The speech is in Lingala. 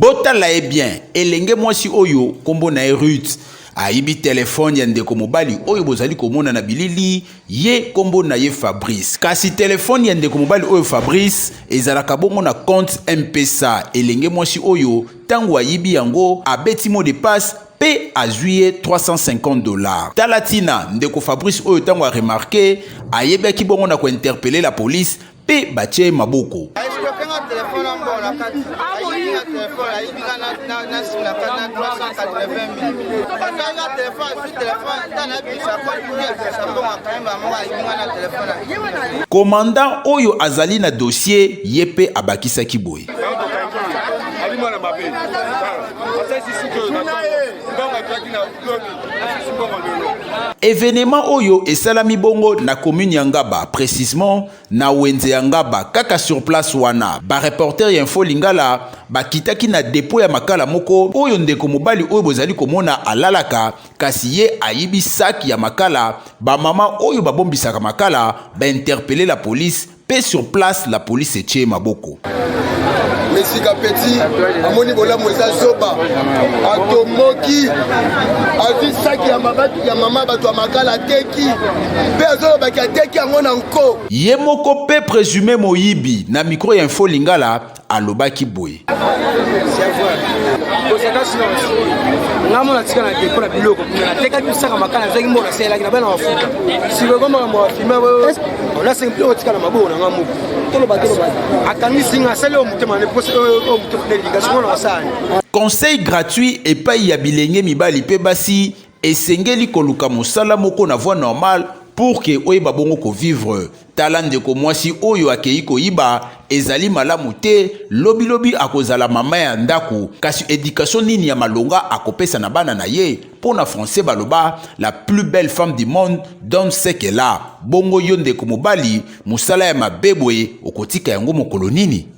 Botala ye bien, elenge mwasi oyo kombo na ye Ruth ayibi telefone ya ndeko mobali oyo bozali komona na bilili, ye kombo na ye Fabrice. Kasi telefone ya ndeko mobali oyo Fabrice ezalaka bongo na compte M-Pesa. Elenge mwasi oyo tango ayibi yango abeti mot de passe pe azwi ye 350 dollars. Tala tina ndeko Fabrice oyo tango a remarquer, ayebaki bongo na ko interpeller la police mpe batie ye maboko. Escroquer telefone na mbongo na kati, ayibi nga telefone, ayibi nga na sim na kati na 380 000. Akangi nga telefone, azwi telefone ta nayebisa kote ebimisa mbongo, akangi bango, ayibi nga na telefone. Commandant oyo azali na dossier ye mpe abakisaki boye. Ali mwana mabe, asalisi suki na mbongo azwaki na lobi, asalisi mbongo lelo. Événement oyo esalami bongo na commune ya Ngaba, précisément na wenze ya Ngaba. Kaka sur place wana, bareporter ya Info Lingala bakitaki na dépôt ya makala moko oyo ndeko mobali oyo bozali komona alalaka, kasi ye ayibi saki ya makala. Bamama oyo babombisaka makala bainterpeller la police, mpe sur place la police etie maboko. Mesika Petit amoni bolamu eza zoba, atomoki, azwi saki ya mama bato ya makala, ateki, mpe azolobaki ateki yango na nko. Ye moko mpe présumé moyibi na micro ya Info Lingala alobaki boye. Kosaka silence, nga mona tika na dépôt na biloko kuna, natekaki bisaka makala, nazwaki mbongo, nasalelaki na bana mafuta. Sikoyo makambo ya filme, nasengi biloko tika na maboko na nga moko. Toloba, toloba, akangisi nga, asali oyo motema ne oyo motema nelinga sikoyo na basala. Conseil gratuit epai ya bilenge mibali mpe basi: esengeli koluka mosala moko na voie normale pour que oyeba bongo kovivre. Tala ndeko mwasi oyo akei koyiba, ezali malamu te. Lobilobi akozala mama ya ndako, kasi éducation nini ya malonga akopesa na bana na ye? Mpo na français baloba: "La plus belle femme du monde donne ce qu'elle a." Bongo yo ndeko mobali, mosala ya mabe boye, okotika yango mokolo nini?